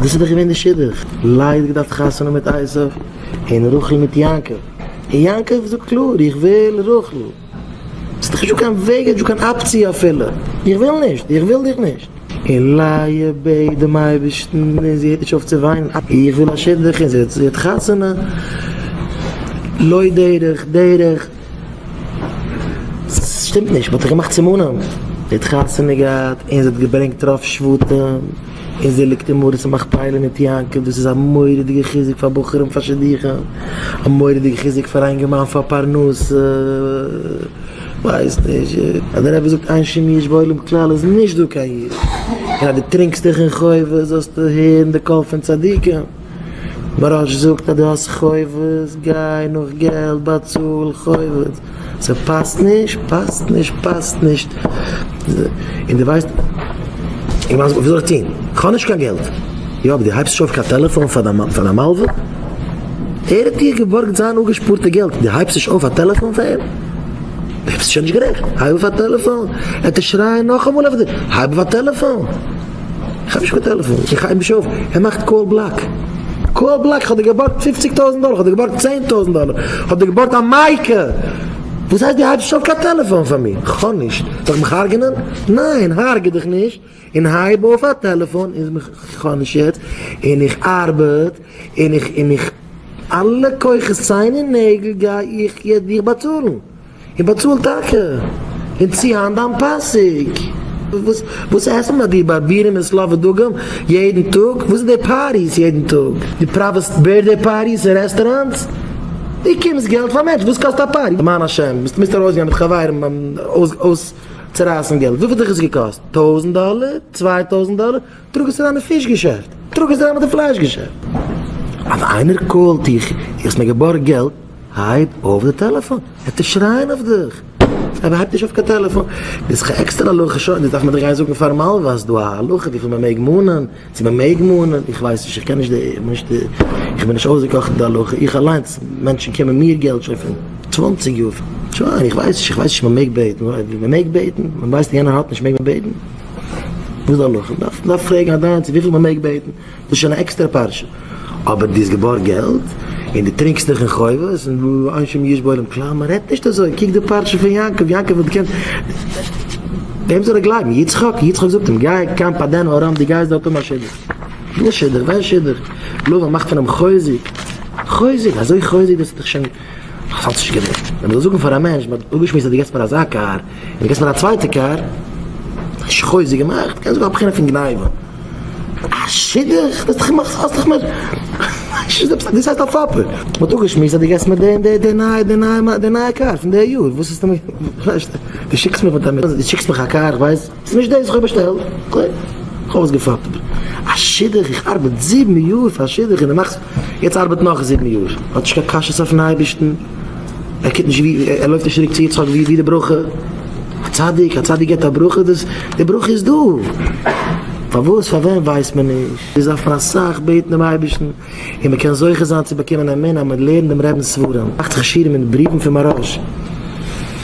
דאס איז דאך געווען די שידוך, לאה האט געדארפט חתונה מיט עשיו, און רחל מיט יעקב, און יעקב זאגט קלאר איך וויל רחל, ס'איז דאך נישטא קיין וועג, נישטא קיין אפציע אפילו, איך וויל נישט, איך וויל דיך נישט. און לאה בעט דעם אייבערשטן און זי הערט נישט אויף צו וויינען, איך וויל א שידוך, און זי האט חתונה, לא דרך דרך. ס'שטימט נישט, מ'האט דאך געמאכט סימנים. זי האט חתונה געהאט און זי האט געברענגט רוב שבטים, און זי ליגט אין מערת המכפלה מיט יעקב, דאס איז א מורא'דיגע חיזוק פאר בחורים פאר שידוכים, א מורא'דיגע חיזוק פאר א אינגערמאן פאר פרנסה, ווייס נישט, אז דער רבי זאגט אין שום יאוש בעולם כלל איז נישט דא קיין יאוש, און אז דו טרינקסט דיך אין חובות זאלסטו הערן די קול פון צדיקים. מוהרא"ש זאגט אז דו האסט חובות, גיי נאך געלט, באצאל חובות, ס'פאסט נישט, פאסט נישט, פאסט נישט, און דו ווייסט, איך מיין וואס זאל איך טון, כ'האב נישט קיין געלט, יא אבער דו הייבסט נישט אויף קיין טעלעפאן פאר דיין מלווה, ער האט דיר געבארגט זיין אפגעשפארטע געלט, דו הייבסט נישט אויף א טעלעפאן פאר אים? דו ביסט שוין נישט גערעכט, הייב אויף א טעלעפאן, ער וועט שרייען נאכאמאל אויף דיר, הייב אויף א טעלעפאן. איך האב נישט קיין טעלעפאן, איך הייב נישט אויף, ער מאכט call block, call block, איך האב דיר געבארגט פופציג טויזנט דאלער, איך האב דיר געבארגט 10,000 דאלער, איך האב דיר געבארגט א מייקע, וואס הייסט דו הייבסט נישט אויף קיין טעלעפאן פאר מיר, איך האב נישט, זאל איך מיך הרג'נען? ניין, הרג'ע דיך נישט, און הייב אויף א טעלעפאן, איך האב נישט יעצט, און איך ארבעט, און איך, און איך, אלע כוחות ציין און נעגל גיי איך יעצט דיך באצאלן. און באצאל טאקע, און צי איין דיין פאסיג. וואס וואס עסט מען ביי דיר ברבירים און סלאווע דגים יעדן טאג? וואס איז די parties יעדן טאג? דו פראוועסט birthday parties אין רעסטוראנטס? דו קומסט געלט פאר מענטשן, וואס קאסט א party? למען השם, ביסט מוזט ארויסגיין מיט חברים אויס אויס צורייסן געלט, וויפיל האט דיך עס געקאסט? טויזנט דאלער? 2000 דאלער? טראג עס אריין אין פיש געשעפט, טראג עס אריין אין די פלייש געשעפט. אז איינער call ט דיך, דו האסט מיר געבארגט געלט, הייב אויף די טעלעפאן, וועט ער שרייען אויף דיך, אבער הייב נישט אויף קיין טעלעפאן, דאס איז עקסטערע הלכה שוין, דאס דארף מען דאך גיין זאגן פארן מלווה אז ס'דא א הלכה וויפיל מען מעג מאנען, צו מען מעג מאנען, איך ווייס נישט, איך קען נישט די, איך בין נישט די, איך בין נישט אויסגעקאכט אין די הלכה, איך אליינס, מענטשן קומען מיר געלט שוין פון צוואנציג יאר, שוין, איך ווייס נישט, איך ווייס נישט מען מעג בעטן, מען מעג בעטן? מען ווייסט יענער האט נישט מעג מען בעטן? וואס איז די הלכה? מען דארף פרעגן א דיין צו וויפיל מען מעג בעטן. דאס איז שוין א עקסטערע פרשה. אבער דו האסט געבארגט געלט, און דו טרינקסט דיך אין חובות, און אין שום יאוש בעולם כלל, מען רעדט נישט אזוי, קוק די פרשה פון יעקב, יעקב האט געקענט, וועם זאל ער גלייבן? יצחק? יצחק זאגט אים, גיי קיין פדן ארם, דו גייסט דארט האבן א שידוך. וואס שידוך? ווען שידוך? לבן מאכט פון אים חוזק, חוזק, אזוי חוזק, דאס איז דאך שוין, איך האלט נישט געווען. ווען מען זאל זאגן פאר א מענטש, מען האט אפגעשמועסט אז דו געבסט מיר אזא קאר, און דו געבסט מיר א צווייטע קאר, נישט חוזק געמאכט, קען זאגן א בחינה פון גניבה. א שידוך? דאס דאך מאכסט האסט דאך מיר דאס הייסט א פאפער. מען האט אפגעשמועסט אז דו געבסט מיר די די נייע די נייע די נייע קאר פון די יאר, וואס איז דו שיקסט מיך מיט א דו שיקסט מיך א קאר, איך ווייס, ס'איז נישט דאס וואס איך האב באשטעלט, okay, איך האב אויסגעפאפט. א שידוך? איך ארבעט זיבן יאר פאר א שידוך און דו מאכסט יעצט ארבעט נאך זיבן יאר, האט נישט קיין קשיות אויפן אייבערשטן, ער קוקט נישט ווי, ער לויפט נישט צוריק צו יצחק ווי די ברכה, א צדיק, א צדיק געבט א ברכה, דאס, די ברכה איז דא, פארוואס פאר וועם ווייסט מען נישט, דאס דארף מען אסאך בעטן דעם אייבערשטן, און מען קען זוכה זיין צו באקומען אמונה אז מען לערנט דעם רבינ'ס ספרים, מאכט זיך שיעורים אין בריוון פון מוהרא"ש.